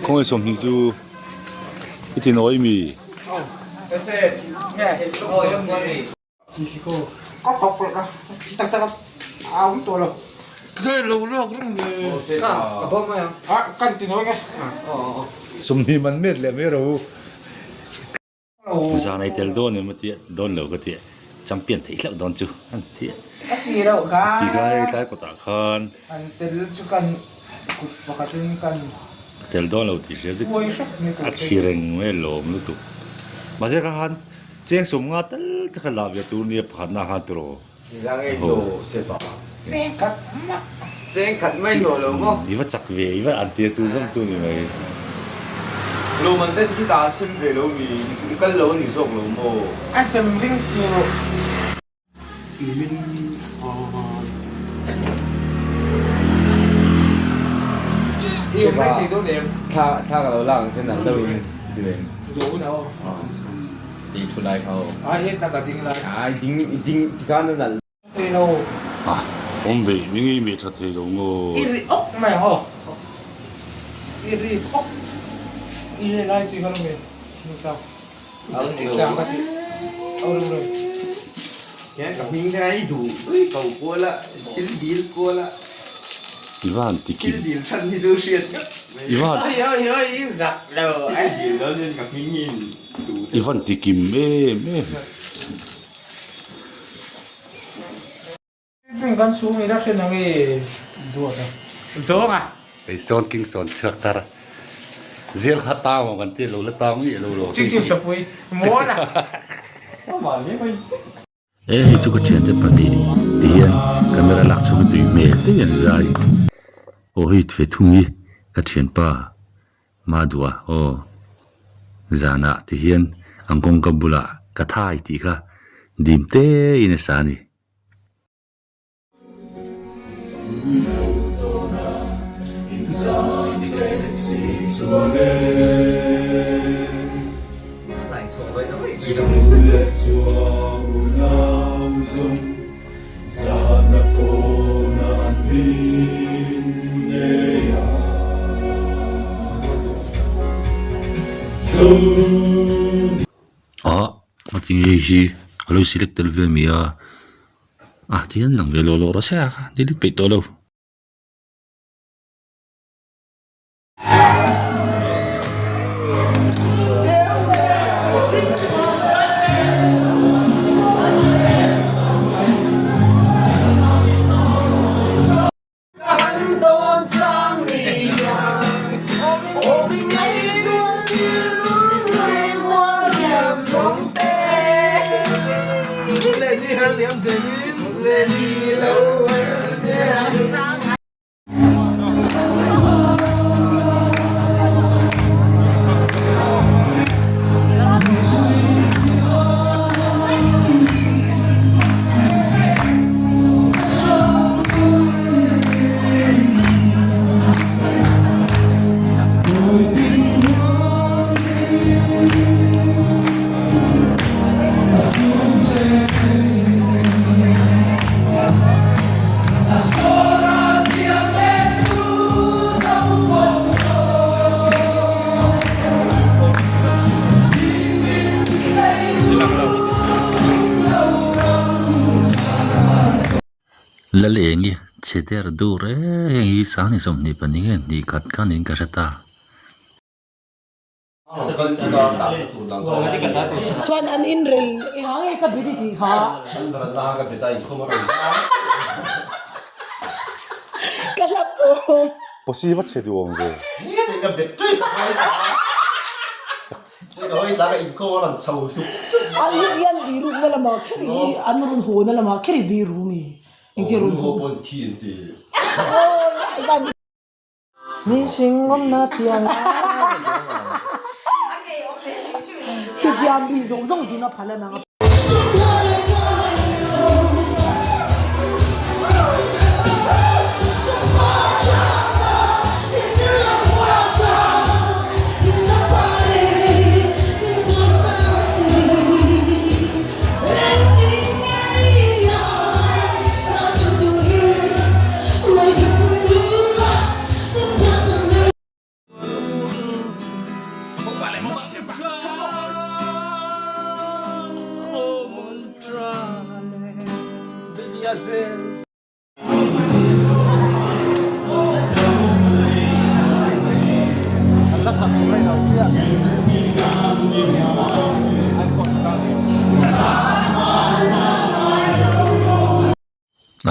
Khawnge 20 chu i ti nawi mi? 20 man met leh mai ro. Zan ei tel dawn em a tia, dawn lo ka tia, champion theih hlauh dawn chu an tia. Ka ti reuh kha. Ti kha hei tlai kawtah khan. An tel chu kan kut pakhatin kan. Ka tel dawn lo tih hria zet. A thli reng mai a lawm lutuk. Mahse kha khan cheng 50 tal te kha lah ve tur nia pakhatna khan tiraw. Zang ei hlawh se pa. Cheng khat mah. Cheng khat mai hlawh lo maw? I va chak ve, i va an tia chu zawng chu ni mai. Lawm an te hi ta an sem ve lo mi, i kal lo a ni zawk lo maw? A sem ring suh. I awm mai thei dawn em? Thla thla ka lo lak ang che nalh deuh in ti ve. Tih thu lai kha aw. A he tak a ding lai. A i ding i ding ti khan a nalh. Thei lo. A awm ve mi ngei meh tha thei lo ngaw. I ri awk mai ang aw. I ri awk. I he lai chi kha lo nge nu sa. Sang ka ti. Aw rum rum. Hian ka hming te i duh ui ko kual a thil dil kual a. I van ti kim. Thil dil than hi chu hriat ngawt mai. I van. Oi oi oi i zak lo. Thil dil dawn hian ka hming hi I van ti kim em em. Heng kan chhung ila hre nang e duat a. Zawng a. Hei sawn king sawn chhuak tar a. Zial kha tang maw kan ti lo la tang nge lo lo. Ching ching sapui mual a. E hei chu ka thiante pahnih ti hian camera lak chhung a tui hmel te an zai. Aw hei ve thung hi ka thianpa Madua aw zanah ti hian ang kawngka bulah ka thai tih kha dim te in a sa a ni. Ah a ti ngei hi a lo select tel ve mi a ah tihian lang ve lawh lawh rawh se a delete peih tawh lo. Laleng i chhe der dur e heng hi 22 nge hnih khat kha niin ka hre ta. Chuan an inrel i ha nge ka bidi tih kha. Ka hlap awm. Posi va chhe duh awm ve. An hi hian biruk na lamah kher hi an rawn haw na lamah kher hi biru mi. Engtia rawn haw. Mihring awmna piang a. Chutiang mi zawng zawng zinga phal a nang a.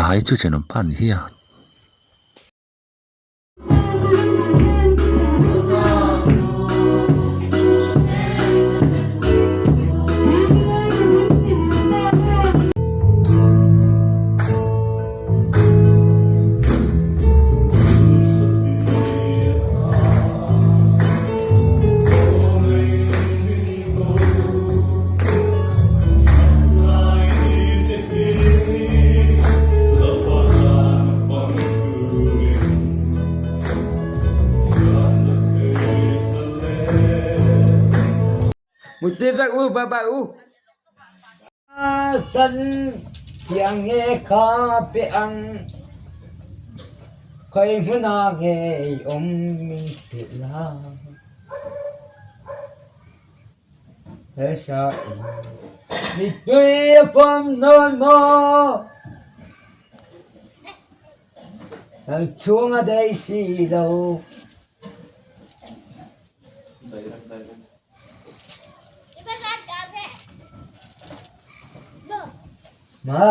hai chu thenawm pa ni hi a. Mutui vek u, bye bye u. Kan thiang nge kha pe ang, khawi hmunah nge i awm min hrilh la. Hesa in mittui a fam nawn maw? Kan chhung a daih si lo. Ma?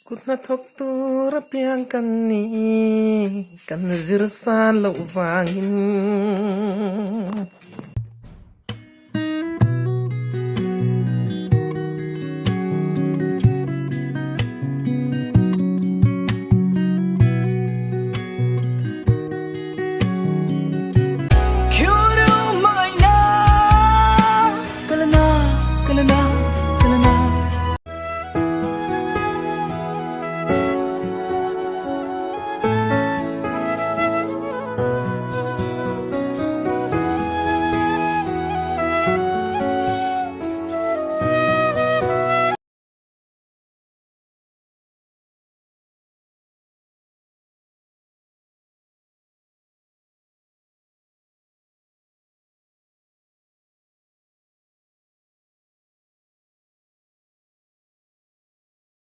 Kut hnathawk tur apiang kan ni, kan zir san loh vangin.